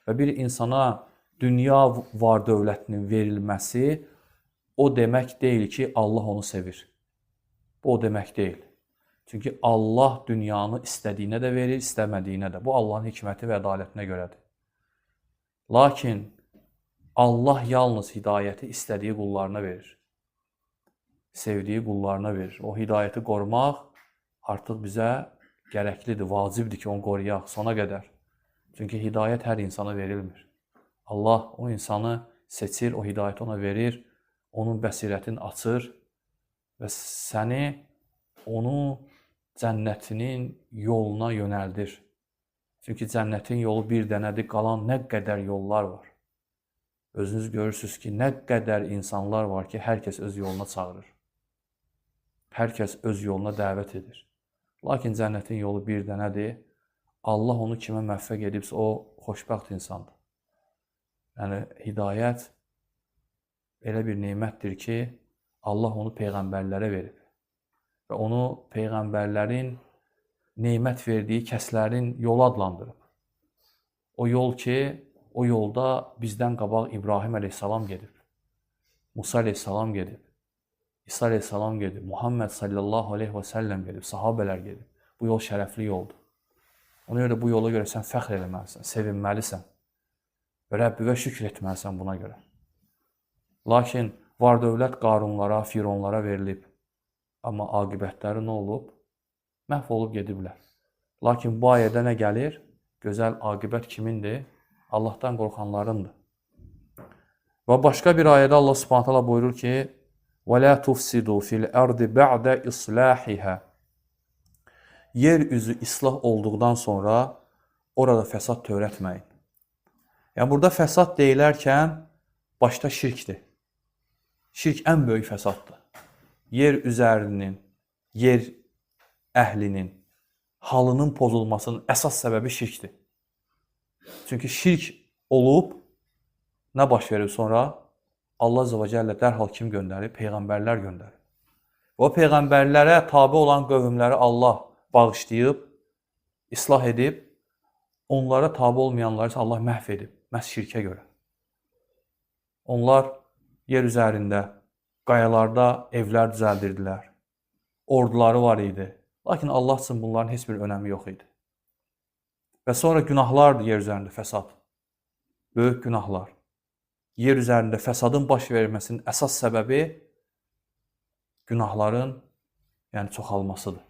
Və bir insana dünya var dövlətinin verilməsi o demək deyil ki, Allah onu sevir. Bu o demək deyil. Çünki Allah dünyanı istədiyinə də verir, istəmədiyinə də. Bu Allahın hikməti və ədalətinə görədir. Lakin Allah yalnız hidayəti istədiyi qullarına verir. Sevdiyi qullarına verir. O hidayəti qorumaq artıq bizə gərəklidir, vacibdir ki, onu qoruyaq sona qədər. Çünki hidayət hər insana verilmir. Allah o insanı seçir, o hidayəti ona verir, onun bəsirətini açır və səni onu cənnətinin yoluna yönəldir. Çünki cənnətin yolu bir dənədir, qalan nə qədər yollar var. Özünüz görürsünüz ki, nə qədər insanlar var ki, hər kəs öz yoluna çağırır. Hər kəs öz yoluna dəvət edir. Lakin cənnətin yolu bir dənədir. Allah onu kimə müvəffəq edibsə, o xoşbəxt insandır. Yəni, hidayət elə bir nemətdir ki, Allah onu peyğəmbərlərə verib. Və onu peyğəmbərlərin nemət verdiyi kəslərin yolu adlandırıb. O yol ki, o yolda bizdən qabaq İbrahim əleyhissalam gedib, Musa əleyhissalam gedib, İsa əleyhissalam gedib, Muhammed sallallahu aleyhi və səlləm gedib, sahabələr gedib. Bu yol şərəfli yoldur. Ona görə bu yola görə sən fəxr eləməlisən, sevinməlisən və Rəbbivə şükr etməlisən buna görə. Lakin var dövlət Qarunlara, Fironlara verilib. Amma aqibətləri nə olub? Məhv olub gediblər. Lakin bu ayədə nə gəlir? Gözəl aqibət kimindir? Allahdan qorxanlarındır. Və başqa bir ayədə Allah Subhanahu taala buyurur ki: "Və la tufsidu fil ardi ba'da islahiha." Yer üzü islah olduqdan sonra orada fəsad törətməyin. Yəni burada fəsad deyilərkən başda şirkdir. Şirk ən böyük fəsaddır. Yer üzərinin, yer əhlinin halının pozulmasının əsas səbəbi şirkdir. Çünki şirk olub, nə baş verib sonra? Allah Azze və Cəllə dərhal kim göndərib? Peyğəmbərlər göndərib. Və o peyğəmbərlərə tabe olan qövmləri Allah bağışlayıb, islah edib, onlara tabe olmayanları isə Allah məhv edib, məhz şirkə görə. Onlar yer üzərində, qayalarda evlər düzəldirdilər. Orduları var idi. Lakin Allah üçün bunların heç bir önəmi yox idi. Və sonra günahlardır yer üzərində fəsad. Böyük günahlar. Yer üzərində fəsadın baş verməsinin əsas səbəbi günahların, yəni çoxalmasıdır.